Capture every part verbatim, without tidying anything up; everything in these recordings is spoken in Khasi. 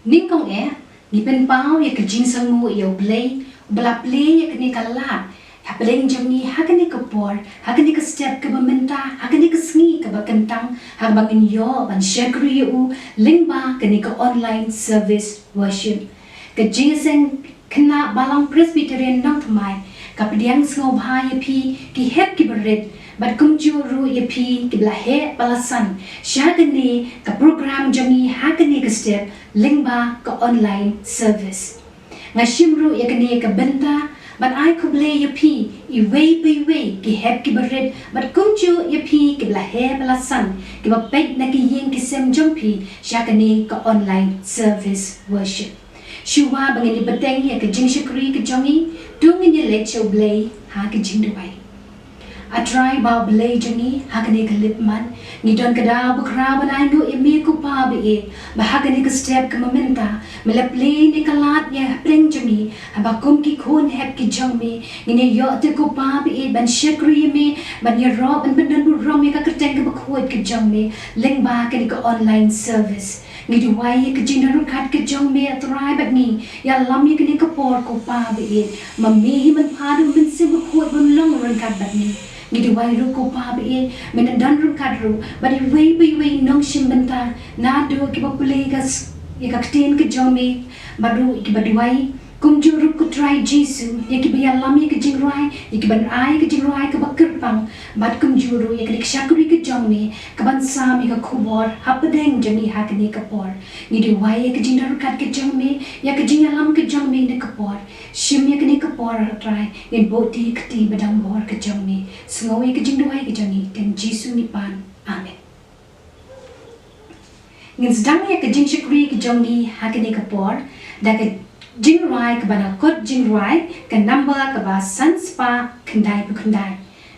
Nyngkong eh, ngi pynpaw ïa ka jingsngewnguh ïa U Blei, uba la plie ïa kane ka lad hapdeng jong ngi ha kane ka por, ha kane ka step kaba mynta, ha kane ka sngi kaba kyntang, ha kaba ngin ïoh ban shakri ïa u lyngba kane ka online service worship. Ka Jingïaseng Khynnah Balang Presbyterian Nongthymmai ka pdiang sngewbha ïa phi ki hep kiba rit, bad kumjuh ruh ïa phi kiba la heh ba la san sha kane ka program jong ngi ha kane ka step lyngba ka online service. Nga shim ruh ïa kane ka bynta ban ai khublei ïa phi iwei pa iwei ki hep kiba rit, bad kumjuh ïa phi kiba la heh ba la san, kiba peit na ki ïing ki sem jong phi sha kane ka online service worship. Shuwa ba ngin ïa bteng ïa ka jingshakri ka jong ngi, to ngin ïa leit sha U Blei ha ka jingduwai. A Trai Bah Blei jong ngi, ha kane ka lipmat ngi don ka daw ba khraw ban ainguh ïa me ko Pa ba ïeit, ba ha kane ka step kaba mynta me la plie ïa ka lad ïa hapdeng jong ngi, haba kum ki khun hep ki jong me ngin ïa ïoh te ko Pa ba ïeit ban shakri ïa me, ban ïaroh ban pyndonburom ïa ka kyrteng kaba khuid ka jong me lyngba kane ka online service. Ngi duwai ïa ka jingdon ryngkat ka jong me, A Trai, bad ngi ïalam ïa kane ka por ko Pa ba ïeit, ma me hi man pha da U Mynsiem Bakhuid ban long ryngkat bad ngi. Ngi duwai ruh ko Pa ba ïeit, men don ryngkat ruh bad iwei pa iwei i nongshim bynta, naduh kiba pule ïa ka s-, ïa ka ktien ka jong me, bad ruh kiba duwai. Kumjuh ruh ko Trai Jisu, ïa kiba ïalam ïa ka jingrwai, ïa kiban ai ïa ka jingrwai kaba kyrpang, bad kumjuh ruh ïa ka dik shakri ka jong me, kaban sam ïa ka khubor hapdeng jong ngi ha kane ka por. Ngi duwai ïa ka jingdon ryngkat ka jong me, ïa ka jingïalam ka jong me ha kane ka por. Shim ïa kane ka por, A Trai, ngin buh ïa ka kti ba dang bor ka jong me. Sngew ïa ka jingduwai ka jong ngi, ha ka kyrteng Jisu ngi pan. Amen. Ngin sdang ïa ka jingshakri ka jong ngi ha kane ka por da ka jingrwai kaba na kot jingrwai ka number kaba san spah khyndai phew khyndai.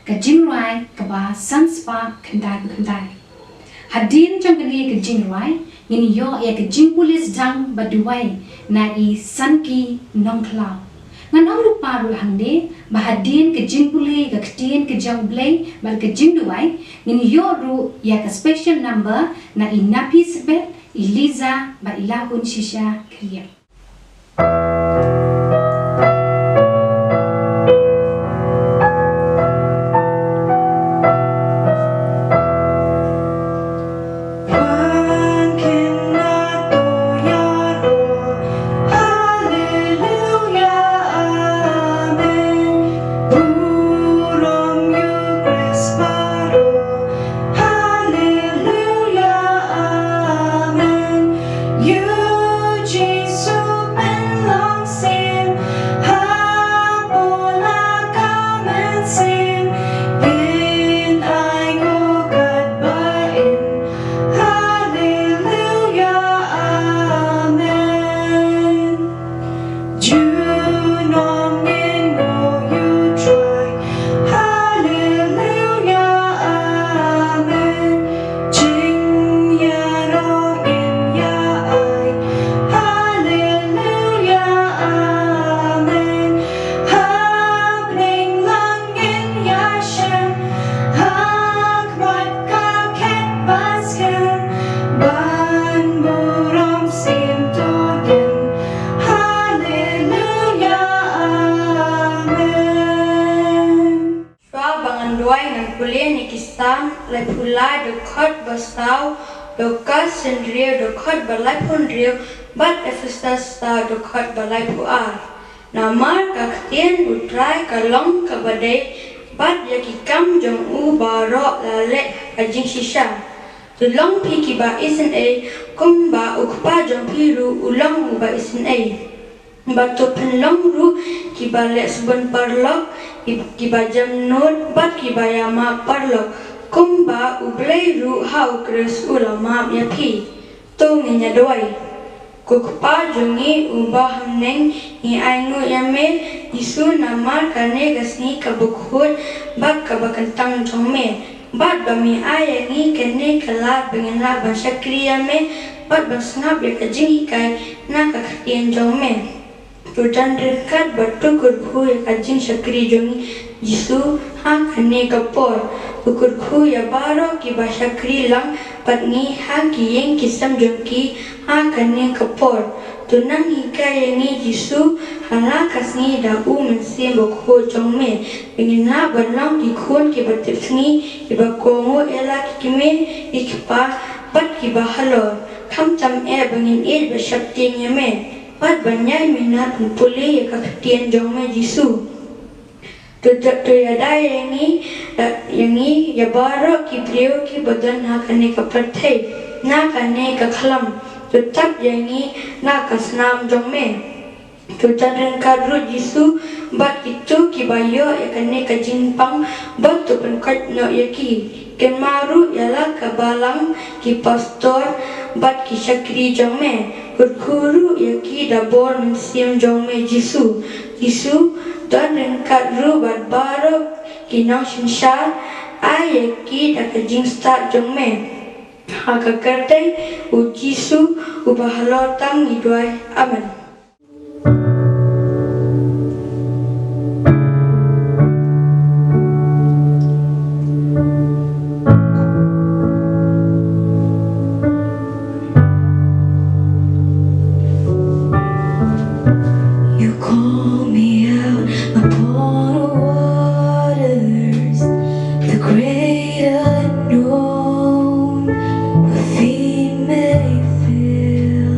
Ka jingrwai kaba san spah khyndai phew khyndai. Hadien jong kane ka jingrwai ngin ïoh ïa ka jingpule sdang bad duwai na i Sanki Nongkhlaw. Ngan ong lypa ruh hangne ba hadien ka jingpule ka ktien ka jong U Blei bad ka jingduwai, ngin ïoh ruh ïa ka special number na i Napi Sbet, i Liza bad i Lahun Shisha Khriam. Haleluya, amen. Junom ngin nguh ïa u Trai. Haleluya, amen. Jingïaroh ngin ïa ai. Haleluya, amen. Hapdeng lang ngin ïashem ha khmat ka khet ba skhem, ban burom siem to dem. Haleluya, amen. Shuwa ba ngan duwai ngan pule na ki Salm laiphew lai dkhot ba saw, Lukas hynriew dkhot ba laiphew hynriew, bad Ephesos saw dkhot ba laiphew ar. Namar ka ktien U Trai ka long kaba dei, bad ïa ki kam jong u baroh la leh ka jingshisha. To long phi kiba isynei, kumba u Kpa jong phi ruh u long uba isynei. Bad to pynlong ruh kiba leh sbun paralok, ki-, kiba jemnud, bad kiba ïamap paralok, kumba U Blei ruh ha U Khrist u la map ïa phi. To ngin ïa duwai. Ko Kpa jong ngi uba ha bneng, ngi ainguh ïa me, Jisu, namar kane ka sngi kaba khuid bad kaba kyntang jong me, bad ba me ai ïa ngi kane ka lad ba ngin lah ban shakri ïa me bad ban sngap ïa ka jinghikai na ka ktien jong me. To jan ryngkat bad to kyrkhu ïa ka jingshakri jong ngi Jisu ha kane ka por. U kyrkhu ïa baroh kiba shakri lang bad ngi ha ki ïing ki sem jong ki ha kane ka por. To nang hikai ïa ngi Jisu ha la ka sngi da u Mynsiem Bakhuid jong me, ba ngin lah ban long ki khun kiba tipsngi, kiba kohnguh ïa la ki kmie, ki kpa bad kiba halor. Khamtam eh ba ngin ïeit bad sheptieng ïa me bad ban ïai minot ban pule ïa ka ktien jong me Jisu. To, to, to ïada ïa ngi, ïa, ïa ngi, ïa baroh ki briew kiba don ha kane ka pyrthei, na kane ka khlam. To tap ïa ngi na ka snam jong me. To don ryngkat ruh Jisu bad kito kiba ïoh ïa kane ka jingpang, bad to pynkoit noh ïa ki. Kynmaw ruh ïa la ka balang, ki pastor bad ki shakri jong me. Kyrkhu ruh ïa ki da bor Mynsiem jong me Jisu. Jisu, don ryngkat ruh bad baroh ki nongsynshar, ai ïa ki da ka jingstad jong me. Ha ka kyrteng u Jisu uba halor tam ngi duwai. Amen. You call me out upon the waters, the great unknown, where feet may fail.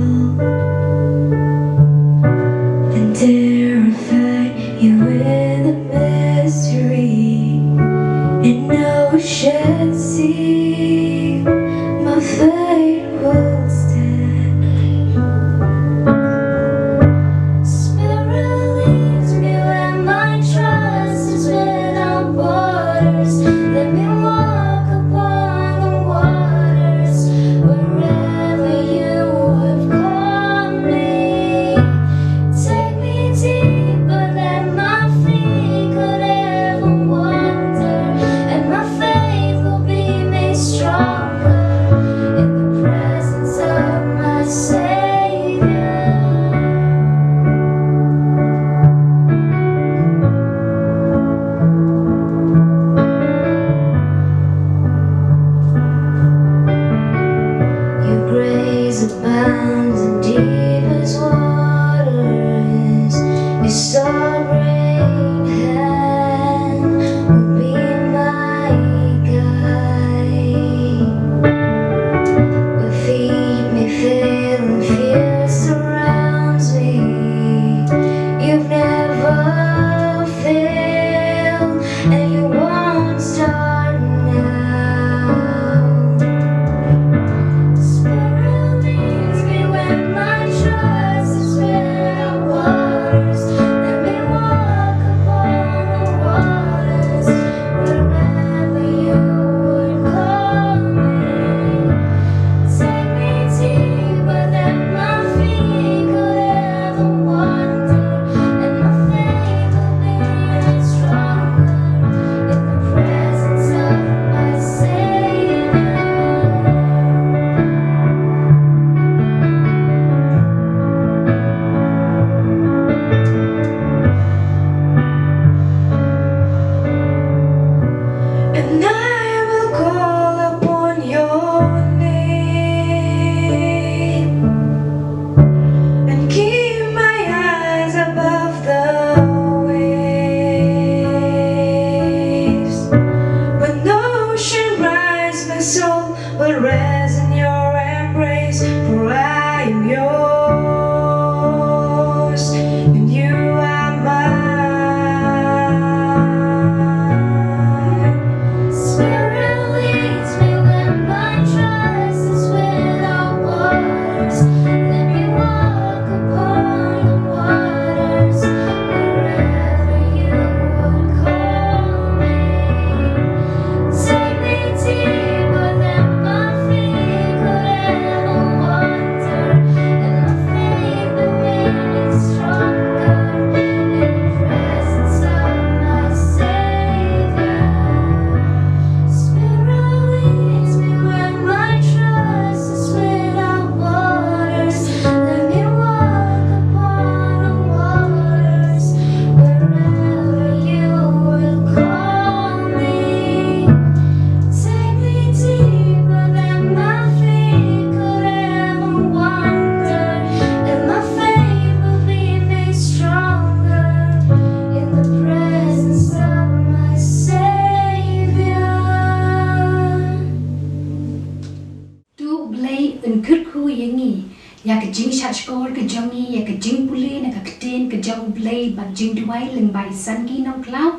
Jingshahshkor ka jong ngi ïa ka jingpule na ka ktien ka jong U Blei bad jingduwai lyngba i San Ki Nongkhlaw.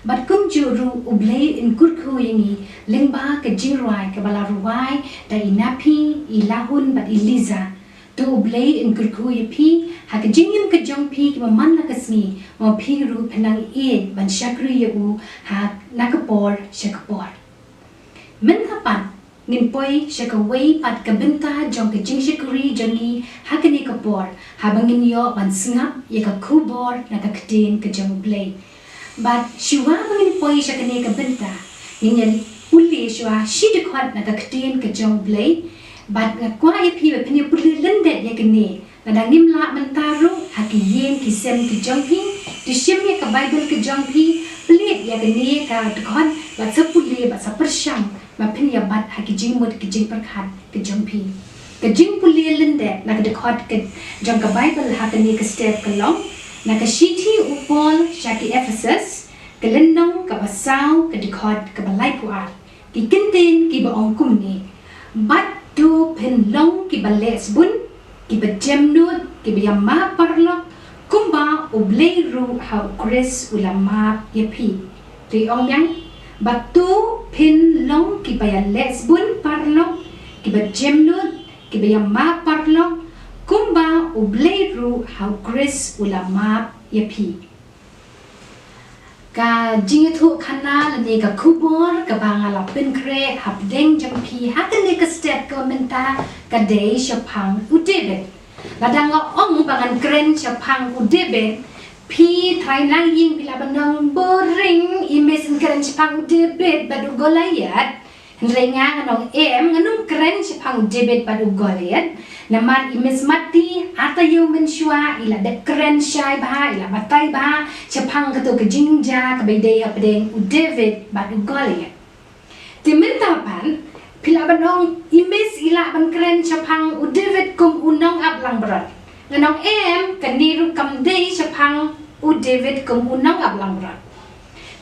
Bad kumjuh ruh U Blei un kyrkhu ïa ngi lyngba ka jingrwai kaba la rwai da i Naphi, i Lahun bad i Liza. To U Blei un kyrkhu ïa phi ha ka jingim ka jong phi kaba man la ka sngi, mo phi ruh phin nang ïeit ban shakri ïa u ha na ka por sha ka por. Mynta pat ngin poi sha kawei pat ka bynta jong ka jingshakri jong ngi ha kane ka por, haba ngin ïoh ban sngap ïa ka khubor na ka ktien ka jong U Blei. Bad shuwa ba ngin poi sha kane ka bynta, ngin ïa pule shuwa shi dkhot na ka ktien ka jong U Blei. Bad nga kwah ïa phi ba phin ïa pule lyndet ïa kane. Lada ngim lah mynta ruh, ha ki ïing ki sem ki jong phi, to shim ïa ka Baibl ka jong phi, plie ïa kane ka dkhot, bad sa pule, bad sa pyrshang, ba phin ïa bat ha ki jingmut ki jingpyrkhat ki jong phi. Ka jingpule lyndet na ka dkhot ka jong ka Baibl ha kane ka step ka long na ka shithi u Paul sha ki Ephesus, ka lynnong kaba saw, ka dkhot kaba laiphew ar. Ki kyntien kiba ong kumne: Bad to phin long kiba leh sbun, kiba jemnud, kiba ïa map paralok, kumba U Blei ruh ha U Khrist u la map ïa phi. To ong biang: Bad to phin long kiba ïa leh sbun paralok, kiba jemnud, kiba ïa map paralok, kumba U Blei ruh ha U Khrist u la map ïa phi. Ka jingïathuhkhana lane ka khubor kaba nga la pynkhreh hapdeng jong phi ha kane ka step ka mynta ka dei shaphang u David. Lada nga ong ba ngan kren shaphang u David, phi trai nang ïing phi lah ban ong, boring, i Miss kren shaphang u David bad u Goliath. Hynrei nga ngan ong em, ngan ym kren shaphang u David bad u Goliath. Namar i Miss Mati, arta ïew mynshuwa, i la dep kren shai bha, i la batai bha shaphang kato ka jingjia kaba ïadei hapdeng u David bad u Goliath. Te mynta pat, phi lah ban ong i Miss i lah ban kren shaphang u David kum u nongaplangbrot. Ngan ong em, kane ruh kam dei shaphang u David kum u nongaplangbrot.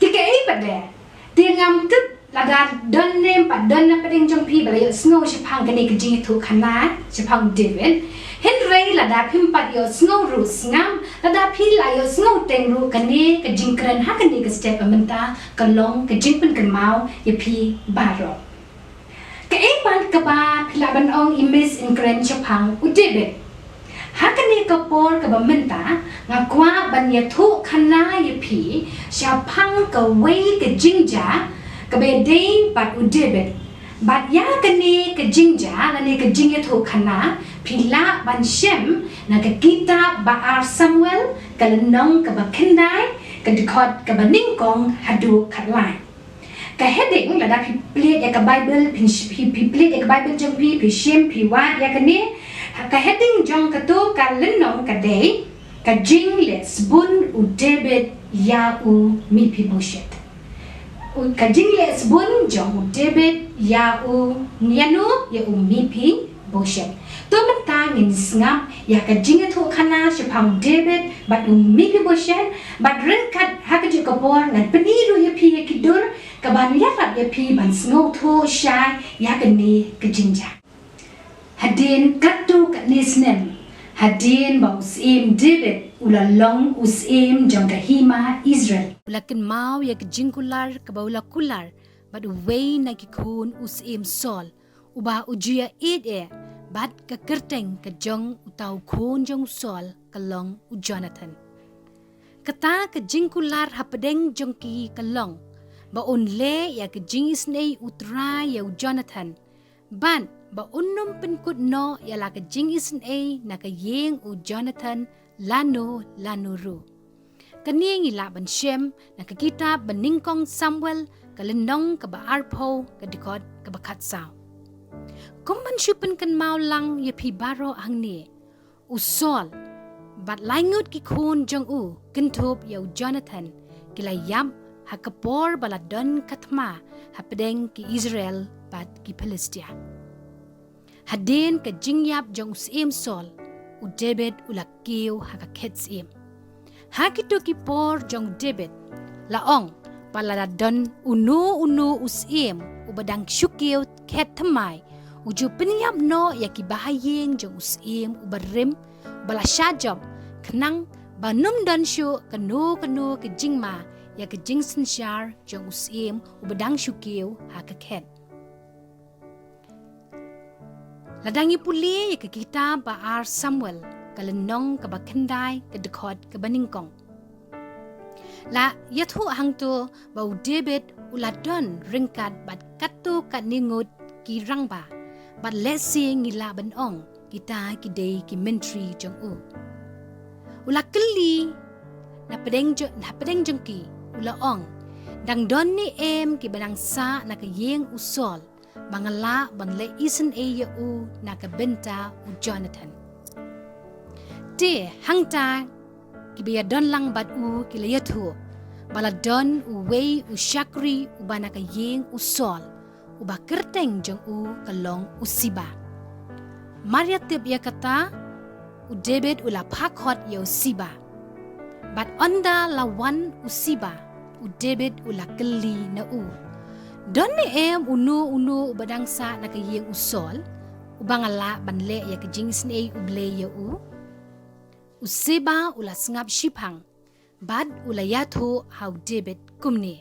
Te kaei pat de, te ngam tip lada don ne em pat don na pdeng jong phi ba la ïohsngew shaphang kane ka jingïathuhkhana shaphang u David. Hynrei lada phim pat ïohsngew ruh sngap, lada phi la ïohsngew teng ruh, kane ka jingkren ha kane ka step ka mynta ka long ka jingpynkynmaw ïa phi baroh. Kaei pat kaba phi lah ban ong i Miss kren shaphang u David. Ha kane ka por kaba mynta, nga kwah ban ïathuhkhana ïa phi shaphang kawei ka jingjia kaba ïadei bad u David. Bad ïa kane ka jingjia lane ka jingïathuhkhana, phi lah ban shem na ka kitab ba ar Samuel, ka lynnong kaba khyndai, ka dkhot kaba nyngkong haduh khatlai. Ka heading, lada phi plie ïa ka Baibl, phi, phi, phi plie ïa ka Baibl jong phi, phi shim, phi wad ïa kane. Ka heading jong kato ka lynnong ka dei, ka jingleh sbun u David ïa u Mephibosheth. U, ka jingleh sbun jong u David ïa u, ïa no, ïa u Mephi- bosheth. To mynta ngin sngap ïa ka jingïathuhkhana shaphang u David bad u Mephibosheth, bad ryngkat ha kajuh ka por ngan pyni ruh ïa phi ïa ki dur kaban ïarap ïa phi ban sngewthuh shai ïa kane ka jingjia. Hadien katto katne snem, hadien ba u syiem David u la long u syiem jong ka hima Israel, u la kynmaw ïa ka jingkular kaba u la kular bad uwei na ki khun u syiem Saul, uba u ju ïaieit eh bad ka kyrteng ka jong uta u khun jong u Saul ka long u Jonathan. Kata ka jingkular hapdeng jong ki ka long ba un leh ïa ka jingisynei u Trai ïa u Jonathan, bad ba un ym pynkut noh ïa la ka jingisynei na ka ïing u Jonathan lano lano ruh. Kane ngi lah ban shem na ka kitab ba nyngkong Samuel, ka lynnong kaba arphew, ka dkhot kaba khatsaw. Kum ban shu pynkynmaw lang ïa phi baroh hangne, u Saul bad lai ngut ki khun jong u kynthup ïa u Jonathan ki la ïap ha ka por ba la don ka thma hapdeng ki Israel bad ki Philistia. Hadien ka jingïap jong u syiem Saul, u David u la kiew ha ka khet syiem. Ha kito ki por jong u David, la ong ba lada don uno uno u syiem uba dang shu kiew khet thymmai, U ju pynïap noh ïa ki bahaïing jong u syiem u barim, ba la shah jop, khnang ba ym don shuh kano kano ka jingma ïa ka jingsynshar jong u syiem u ba dang shu kiew ha ka khet. Lada ngi pule ïa ka kitab ba ar Samuel, ka lynnong kaba khyndai, ka dkhot kaba nyngkong, la ïathuh hangto ba u David u la don ryngkat bad katto katne ngut ki rangbah, bad lehse ngi lah ban ong kita ki dei ki myntri jong u. U la kylli na pdeng jo-, na pdeng jong ki, u la ong, "Dang don ne em kiba dang sah na ka ïing u Saul, ba nga lah ban leh isynei ïa u na ka bynta u Jonathan?" Te hangta kiba ïadon lang bad u ki la ïathuh ba la don uwei u shakri uba na ka ïing u Saul, uba kyrteng jong u ka long u Siba. Mar ïa tip ïa kata, u David u la phah khot ïa u Siba. Bad ynda la wan u Siba, u David u la kylli na u, "Don ne em uno uno uba dang sah na ka ïing u Saul, uba nga lah ban leh ïa ka jingisynei U Blei ïa u?" U Siba u la sngap shiphang, bad u la ïathuh ha u David kumne,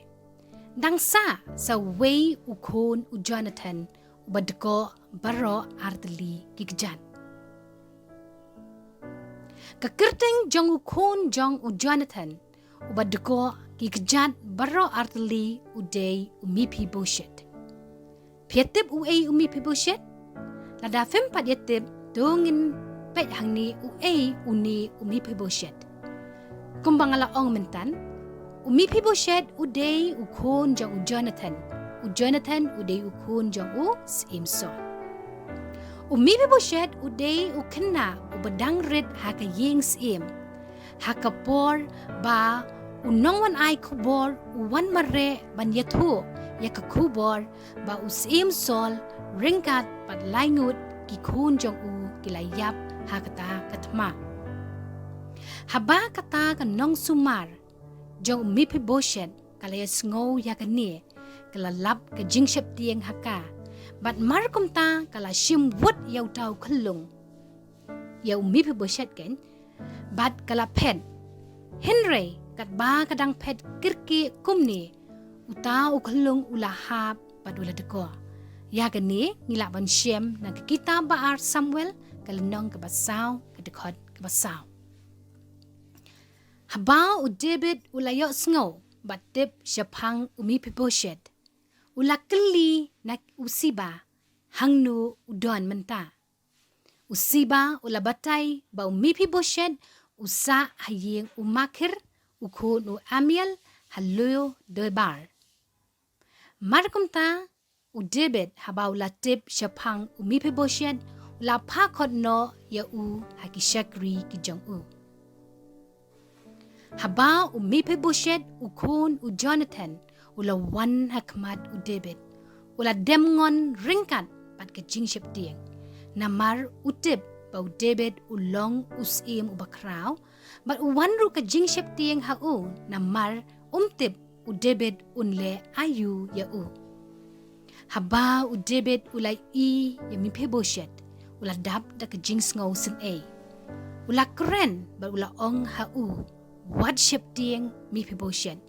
"Dang sah sa uwei u khun u Jonathan, uba dkoh baroh artylli ki kjat." Ka kyrteng jong u khun jong u Jonathan, uba dkoh ki kjat baroh artylli, u dei u Mephibosheth. Phi ïatip uei u Mephibosheth? Lada phim pat ïatip, to ngin peit hangne uei une u Mephibosheth. Kumba nga la ong myntan, u Mephibosheth u dei u khun jong u Jonathan. U Jonathan u dei u khun jong u Syiem Saul. U Mephibosheth u dei u khynnah uba dang rit ha ka ïing syiem. Ha ka por ba u nongwan ai khubor u wan mareh ban ïathuh ïa ka khubor ba u Syiem Saul ryngkat bad lai ngut ki khun jong u ki la ïap ha kata ka thma. Haba kata ka nongsumar jong u Mephibosheth ka la ïohsngew ïa kane, ka la lap ka jingsheptieng ha ka. Bad mar kumta ka la shim wut ïa uta u khyllung, ïa u Mephibosheth keiñ, bad ka la phet. Hynrei katba ka dang phet kyrkieh kumne, uta u khyllung u la hap bad u la dkoh. Ïa kane ngi lah ban shem na ka kitab ba ar Samuel, ka lynnong kaba saw, ka dkhot kaba saw. Haba u David u la ïohsngew bad tip shaphang u Mephibosheth, u la kylli na u Siba hangno u don mynta. U Siba u la batai ba u Mephibosheth u sah ha ïing u Makir, u khun u Amiel, ha Lo Debar. Mar kumta, u David haba u la tip shaphang u Mephibosheth, u la phah khot noh ïa u ha ki shakri ki jong u. Haba u Mephibosheth u khun u Jonathan u la wan ha khmat u David, u la dem ngon ryngkat bad ka jingsheptieng. Namar u tip ba u David u long u syiem uba khraw, bad u wan ruh ka jingsheptieng ha u, namar um tip u David un leh aïu ïa u. Haba u David u la ïohi ïa Mephibosheth, u la dap da ka jingsngew synei. U la kren bad u la ong ha u, "Wat sheptieng Mephibosheth,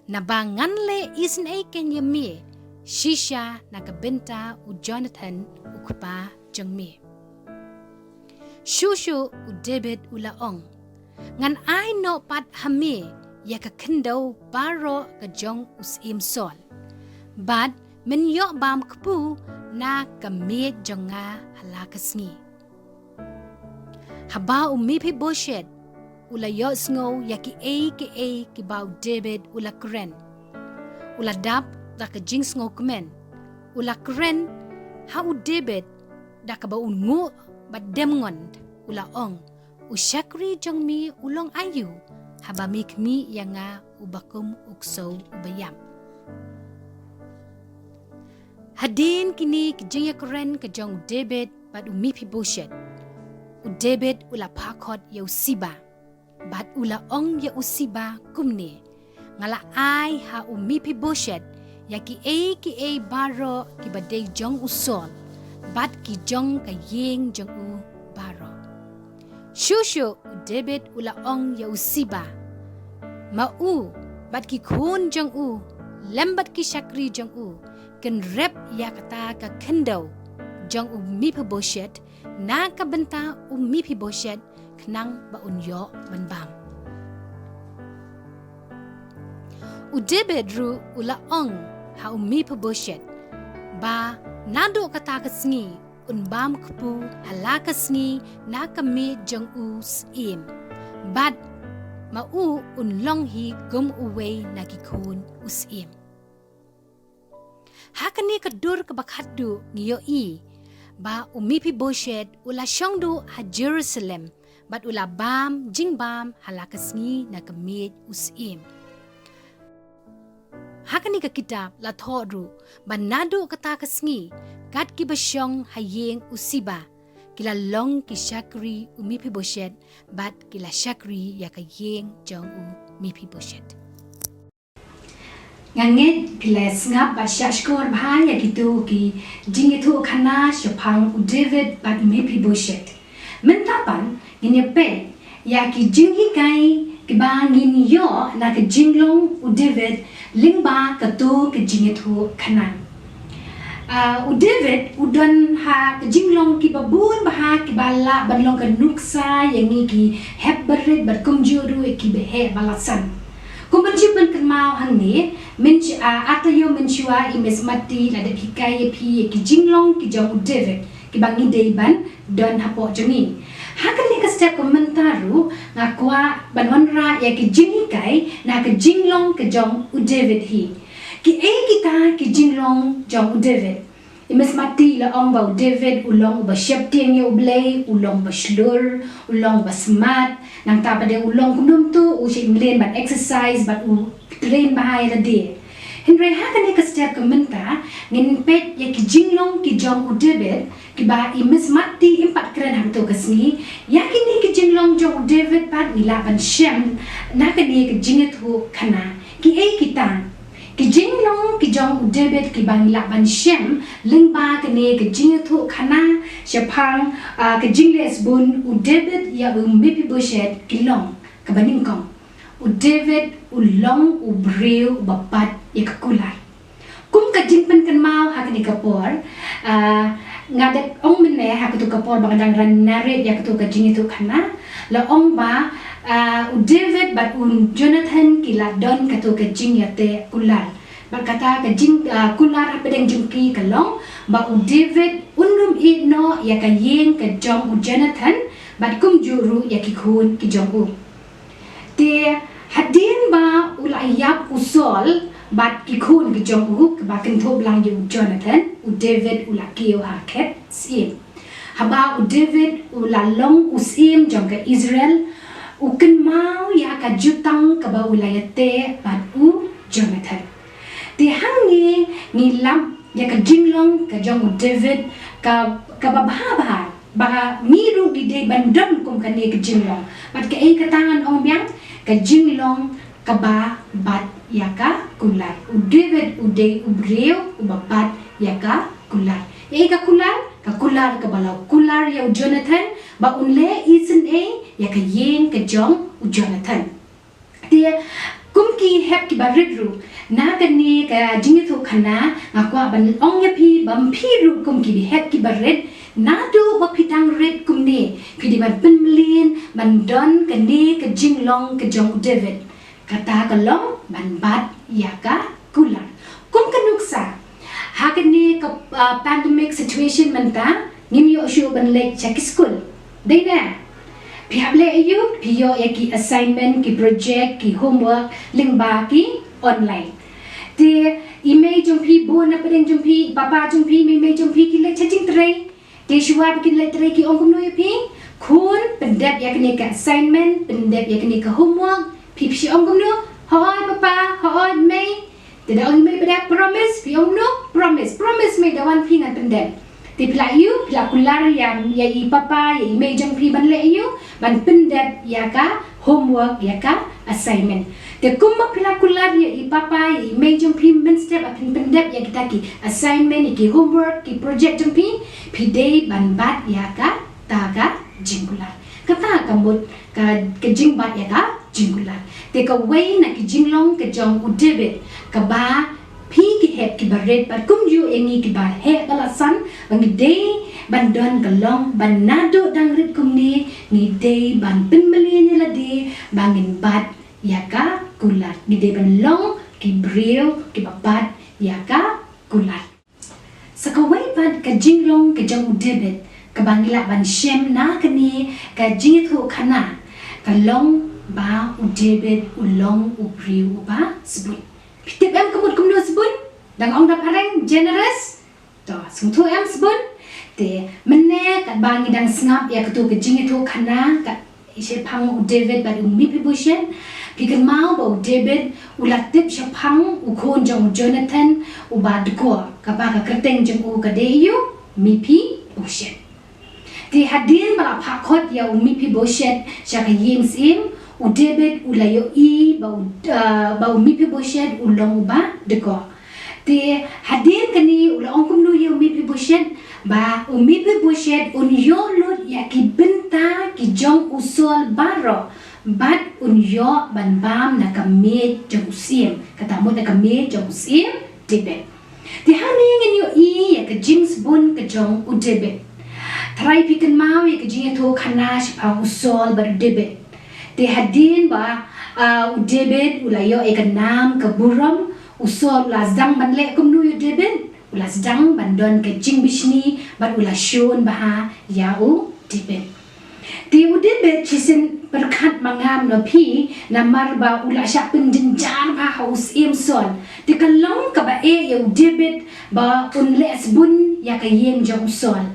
naba ngan leh isynei keiñ ïa me shisha na ka bynta u Jonathan u kpa jong me." Shuh shuh u David u la ong, "Ngan ai noh pat ha me ïa ka khyndew baroh ka jong u Syiem Saul, bad men ïoh bam kpu na ka miej jong nga ha la ka sngi." Haba u Mephibosheth u la ïohsngew ïa kiei kiei kiba u David u la kren, u la dap da ka jingsngew kmen. U la kren ha u David da kaba u nguh bad dem ngon, u la ong, "U shakri jong me u long aïu, haba me khmih ïa nga uba kum u ksew uba ïap?" Hadien kine ki jingïakren ka jong u David bad u Mephibosheth, u David u la phah khot ïa u Siba, bad u la ong ïa u Siba kumne, "Nga la ai ha u Mephibosheth ïa kiei kiei baroh kiba dei jong u Saul, bad ki jong ka ïing jong u baroh. Shuh shuh u David u la ong ïa u Siba, ma u bad ki khun jong u lem bad ki shakri jong u kin rep ïa kata ka khyndew jong u Mephibosheth na ka bynta u Mephibosheth khnang ba un ïoh ban bam. U David ruh u la ong ha u Mephibosheth ba naduh kata ka sngi un bam kpu ha la ka sngi na ka miej jong u syiem, bad ma u un long hi kum uwei na ki khun u syiem. Ha kane ka dur kaba khatduh ngi ïohi ba u Mephibosheth u la shong duh ha Jerusalem bad u la bam jingbam ha la ka sngi na ka miej u syiem. Ha kane ka kitab la thoh ruh ba naduh kata ka sngi kat kiba shong ha ïing u Siba ki la long ki shakri u Mephibosheth bad ki la shakri ïa ka ïing jong u Mephibosheth. Nga ngeit phi la sngap bad shah shkor bha ïa kito ki jingïathuhkhana shaphang u David bad u Mephibosheth. Mynta pat ngin ïa peit ïa ki jinghikai kiba ngin ïoh na ka jinglong u David lyngba kato ka jingïathuhkhana. Ah, u David u don ha ka jinglong kiba bun bha kiba lah ban long ka nuksa ïa ngi ki hep barit bad kumjuh ruh ïa ki baheh ba la san. Kum ban shu pynkynmaw hangne, mynsh-, ah, arta ïoh mynshuwa i Miss Mati la dep hikai ïa phi ïa ki jinglong ki jong u David kiba ngi dei ban don hapoh jong ngi. Ha kane ka step ka mynta ruh nga kwah ban wanrah ïa ki jinghikai na ka jinglong ka jong u David hi. Kiei kita ki jinglong jong u David? I Miss Mati la ong ba u David u long uba sheptieng ïa u Blei, u long uba shlur, u long uba smat, nangta pat de u long kumno kumto u shait mlien ban exercise bad u train bha ïa lade. Hynrei ha kane ka step ka mynta ngin peit ïa ki jinglong ki jong u David kiba i Miss Mati im pat kren ha kato ka sngi. Ïa kine ki jinglong jong u David pat ngi lah ban shem na kane ka jingïathuhkhana. Kiei kita ki jinglong ki jong u David kiba ngi lah ban shem lyngba kane ka jingïathuhkhana shaphang, ah, ka jingleh sbun u David ïa u Mephibosheth ki long? Kaba nyngkong, u David u long u briew uba bat ïa ka kular. Kum ka jingpynkynmaw ha kane ka por, ah, nga dep ong mynne ha kato ka por ba nga dang ran narrate ïa kato ka jingïathuhkhana, la ong ba, ah, u David bad u Jonathan ki la don kato ka jingïateh kular. Bad kata ka jing, ah, kular hapdeng jong ki ka long ba u David un ym ïeh noh ïa ka ïing ka jong u Jonathan bad kumjuh ruh ïa ki khun ki jong u. Te hadien ba u la ïap u Saul bad ki khun ki jong u kiba kynthup lang ïa u Jonathan, u David u la kiew ha khet syiem. Haba u David u la long u syiem jong ka Israel, u kynmaw ïa ka jutang kaba u la ïateh bad u Jonathan. Te hangne ngi lap ïa ka jinglong ka jong u David ka, kaba bha bha, ba ngi ruh ngi dei ban don kum kane ka jinglong. Bad kaei kata ngan ong biang, ka jinglong kaba bat ïa ka kular. U David u dei u briew uba bat ïa ka kular. Ïa ka kular, ka kular kaba la kular ïa u Jonathan ba un leh isynei ïa ka ïing ka jong u Jonathan. Te kum ki hep kiba rit ruh na kane ka jingïathuhkhana, nga kwah ban ong ïa phi ba phi ruh kum ki hep kiba rit, naduh ba phi dang rit kumne phi dei ban pynmlien ban don kane ka jinglong ka jong u David. Kata ka long ban bat ïa ka kular. Kum ka nuksa ha kane ka, ah, pandemic situation mynta, ngim ïoh shuh ban leit sha ki skul. Dei ne? Phi hap leh aïu? Phi ïoh ïa ki assignment, ki project, ki homework lyngba ki online. Te i mei jong phi, bun na pdeng jong phi, papa jong phi, mei mei jong phi ki leit sha jingtrei. Te shuwa ba kin leit trei ki ong kumno ïa phi? Khun, pyndep ïa kane ka assignment, pyndep ïa kane ka homework. Phi phi ong kumno? Hooid papa, hooid mei. Te da ong i mei ba da promise, phi ong kumno? Promise, promise mei, da wan phi ngan pyndep. Te phi la ïoh, phi la kular ïa, ïa i papa, ïa i mei jong phi ban leh ïoh, ban pyndep ïa ka homework, ïa ka assignment. Te kumba phi la kular ïa i papa ïa i mei jong phi mynstep ba phin pyndep ïa kita ki assignment, ïa ki homework, ki project jong phi, phi dei ban bat ïa kata ka jingkular. Kata ka mut ka, ka jingbat ïa ka jingkular. Te kawei na ki jinglong ka jong u David kaba phi ki hep kiba rit bad kumjuh ïa ngi kiba heh ba la san, ba ngi dei ban don ka long ba naduh dang rit kumne ngi dei ban pynmlien ïa lade ba ngin bat ïa ka kular. Ngi dei ban long ki briew kiba bat ïa ka kular. Sa kawei pat ka jinglong ka jong u David kaba ngi lah ban shem na kane ka jingïathuhkhana ka long ba u David u long u briew uba sbun. Phi tip em ka mut kumno sbun? Dang ong da phareng generous. To, sngewthuh em sbun? Te mynne katba ngi dang sngap ïa kato ka jingïathuhkhana ka shaphang u David bad u Mephibosheth. Phi kynmaw ba u David u la tip shaphang u khun jong u Jonathan uba dkor, kaba ka kyrteng jong u ka dei ïa u Mephibosheth. Te hadien ba la phah khot ïa u Mephibosheth sha ka ïing syiem, u David u la ïohi ba u, ah, ba u Mephibosheth u long uba dkor. Te hadien kane u la ong kumno ïa u Mephibosheth, ba u Mephibosheth un ïoh lut ïa ki bynta ki jong u Saul baroh bad un ïoh ban bam na ka miej jong u syiem, kata mut na ka miej jong u syiem David. Te hangne ngin ïohi ïa ka jingsbun ka jong u David. Tharai phi kynmaw ïa ka jingïathuhkhana shaphang u Saul bad u David. Te hadien ba, ah, u David u la ïoh ïa ka nam ka burom, u Saul u la sdang ban leh kumno ïa u David? U la sdang ban don ka jingbishni bad u la shun bha ïa u David. Te u David shisien pyrkhat ma nga ma phi namar ba u la shah pynjynjar bha ha u syiem Saul. Te ka long kaba eh ïa u David ba un leh sbun ïa ka ïing jong u Saul.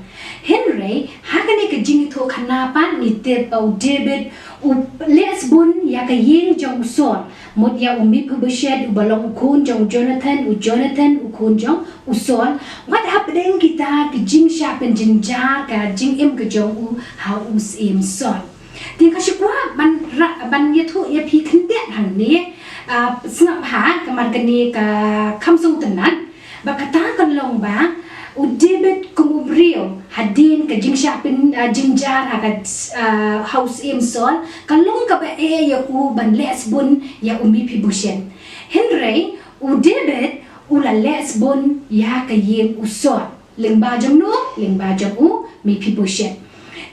Hynrei ha kane ka jingïathuhkhana pat ngi tip ba u David u leh sbun ïa ka ïing jong u Saul. Mut ïa u Mephibosheth uba long u khun jong u Jonathan, u Jonathan u khun jong u Saul. Wat hapdeng kita ki jingshah pynjynjar ka jingim ka jong u ha u syiem Saul. Te nga shu kwah ban ra-, ban ïathuh ïa phi khyndiat hangne, ah, sngap bha, namar kane ka kham sngewtynnat. Ba kata ka long ba u David kum u briew hadien ka jingshah pyn, ah, jynjar ha ka, ah, ha u syiem Saul, ka long kaba eh ïa u ban leh sbun ïa u Mephibosheth. Hynrei u David u la leh sbun ïa ka ïing u Saul. Lyngba jong no, lyngba jong u Mephibosheth.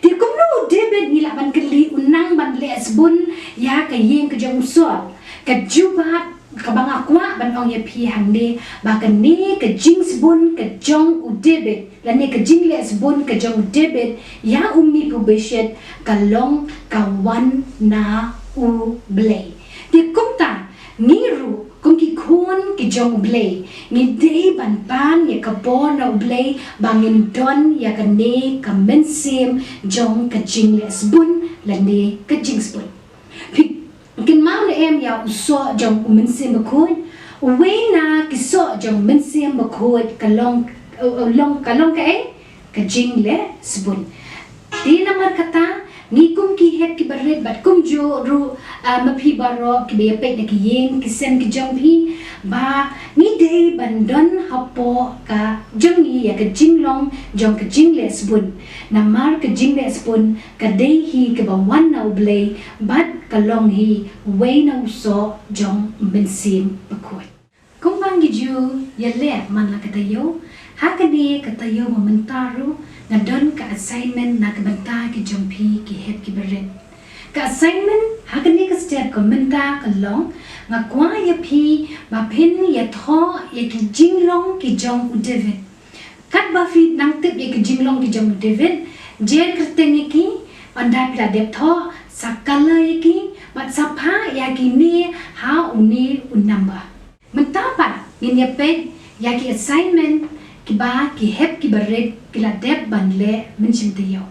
Te kumno u David ngi lah ban kylli u nang ban leh sbun ïa ka ïing ka jong u Saul? Ka jubab kaba nga kwah ban ong ïa phi hangne ba kane ka jingsbun ka jong u David lane ka jingleh sbun ka jong u David ïa u Mephibosheth ka long ka wan na u Blei. Te kumta ngi ruh kum ki khun ki jong u Blei ngi dei ban pan ïa ka bor na u Blei ba ngin don ïa kane ka mynsiem jong ka jingleh sbun lane ka jingsbun. Phi kynmaw ne em ïa u soh jong u Mynsiem Bakhuid? Uwei na ki soh jong u Mynsiem Bakhuid ka long, u, u long, ka long kaei? Ka jingleh sbun. Te namar kata, ngi kum ki hep kiba rit bad kumjuh ruh, ah, ma phi baroh kiba ïa peit na ki ïing ki sem ki jong phi, ba ngi dei ban don hapoh ka jong ngi ïa ka jinglong jong ka jingleh sbun. Namar ka jingleh sbun ka dei hi kaba wan na u Blei bad ka long hi uwei na u soh jong u Mynsiem Bakhuid. Kumba ngi ju ïaleh man la ka taïew, ha kane ka taïew ba mynta ruh nga don ka assignment na ka bynta ki jong phi ki hep kiba rit. Ka assignment ha kane ka step ka mynta ka long, nga kwah ïa phi ba phin ïathoh ïa ki jinglong ki jong u David. Katba phi nang tip ïa ki jinglong ki jong u David, jer kyrteng ïa ki, ynda phi la dep thoh, sa colour ïa ki, bad sa phah ïa kine ha une u number. Mynta pat ngin ïa peit ïa ki assignment kiba ki hep kiba rit ki la dep ban leh mynshem taïew.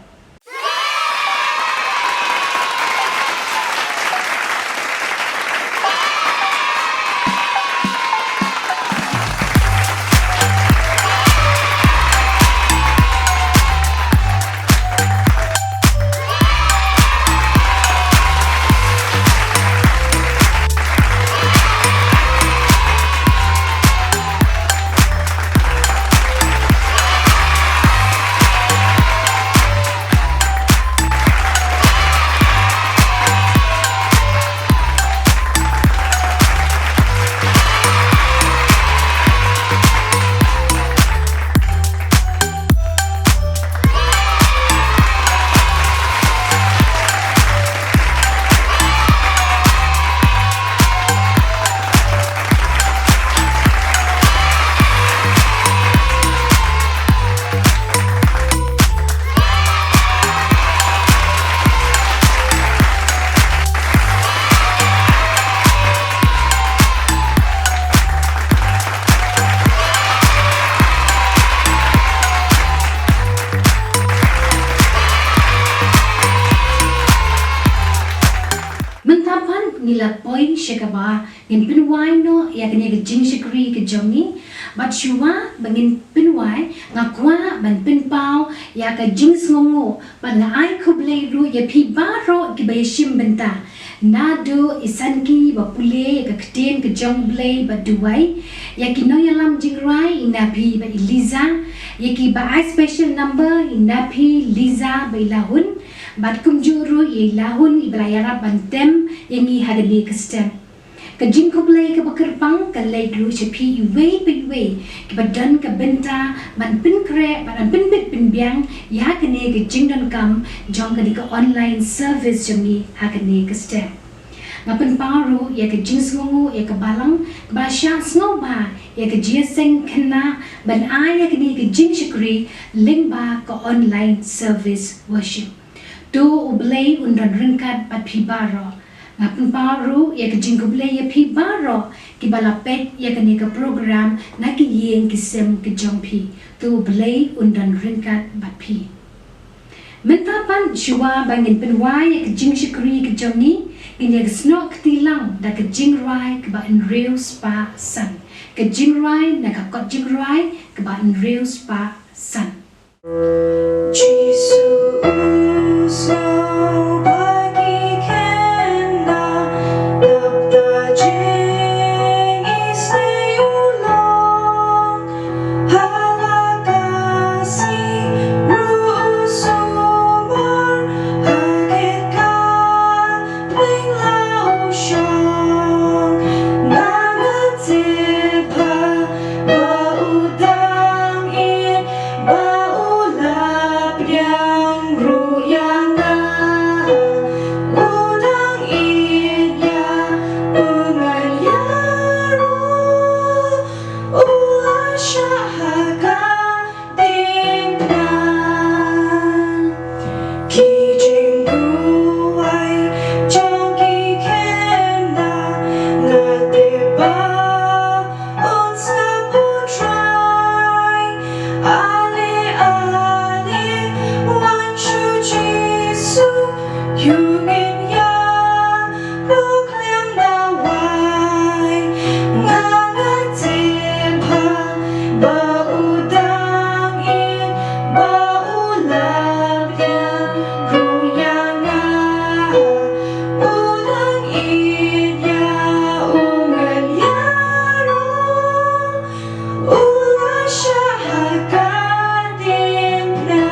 La poi sha kaba ngin pynwai noh ïa kane ka jingshakri ka jong ngi. Bad shuwa ba ngin pynwai, nga kwah ban pynpaw ïa ka jingsngewnguh bad nga ai khublei ruh ïa phi baroh kiba ïashim bynta. Naduh i Sanki ba pule ïa ka ktien ka jong U Blei bad duwai ïa ki nongïalam jingrwai, i Napi bad i Liza, ïa kiba ai special number, i Napi, Liza bad i Lahun. Bad kumjuh ruh ïa i Lahun iba la ïarap ban tem ïa ngi ha kane ka step. Ka jingkhublei kaba kyrpang ka leit ruh sha phi iwei pa iwei kiba don ka bynta ban pynkhreh bad ban pynbit pynbiang ïa kane ka jingdonkam jong kane ka online service jong ngi ha kane ka step. Nga pynpaw ruh ïa ka jingsngewnguh ïa ka balang kaba shah sngewbha ïa ka jingïaseng khynnah ban ai ïa kane ka jingshakri lyngba ka online service worship. To U Blei un don ryngkat bad phi baroh. Nga pynpaw ruh ïa ka jingkhublei ïa phi baroh kiba la peit ïa kane ka program na ki ïing ki sem ki jong phi. To U Blei un don ryngkat bad phi. Mynta pat shuwa ba ngin pynwai ïa ka jingshakri ka jong ngi, ngin ïa snoh kti lang da ka jingrwai kaba hynriew spah san. Ka jingrwai na ka kot jingrwai kaba hynriew spah san. Jisu u sngew ba ki khynnah dap da jingisynei u long. Ha la ka sngi ruh u sumar ha kit ka Pynlong shong na nga tip ba u dang ïeit, ba u la pdiang ruh ïa nga. U dang ïeit ïa u ngan ïaroh, u la shah ha ka Ding na ki jingduwai jong ki khynnah, nga tip ba un sngap U Trai. Ale, ale, wan sha U Jisu, ïa u ngin ïa Rukhlem da wai nga, nga tip ba u dang ïeit, ba u la pdiang ruh ïa nga. U dang ïeit ïa u ngan ïaroh, u la shah ha ka diengphna.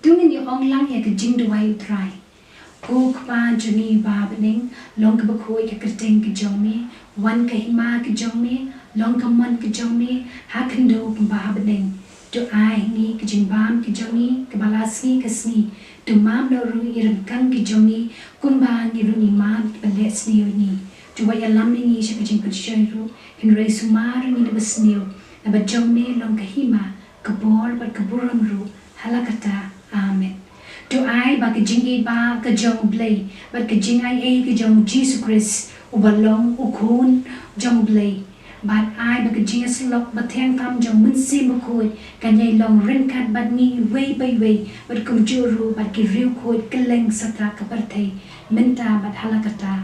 To ngin ïa ong lang ïa ka jingduwai U Trai. Ko Kpa jong ngi ba ha bneng, long kaba khuid ka kyrteng ka jong me, wan ka hima ka jong me, long ka mon ka jong me, ha khyndew kumba ha bneng. To ai ngi ka jingbam ka jong ngi kaba la sngi ka sngi. To map noh ruh ïa ki ryngkang ka jong ngi kumba ngi ruh ngi map ïa kiba leh sniew ïa ngi. To wat ïalam ïa ngi sha ka jingpynshoi ruh, hynrei sumar ngi na ka basniew. Naba jong me long ka hima, ka bor bad ka burom ruh ha la katta. Amen. To ai ba ka jingïeit ba ka jong U Blei bad ka jingaiei ka jong U Jisu Khrist uba long U Khun jong U Blei, bad ai ba ka jingïasyllok bathiang tam jong U Mynsiem Bakhuid kan ïai long ryngkat bad ngi iwei pa iwei, bad kumjuh ruh bad ki riewkhuid kylleng satlak ka pyrthei, mynta bad ha la katta.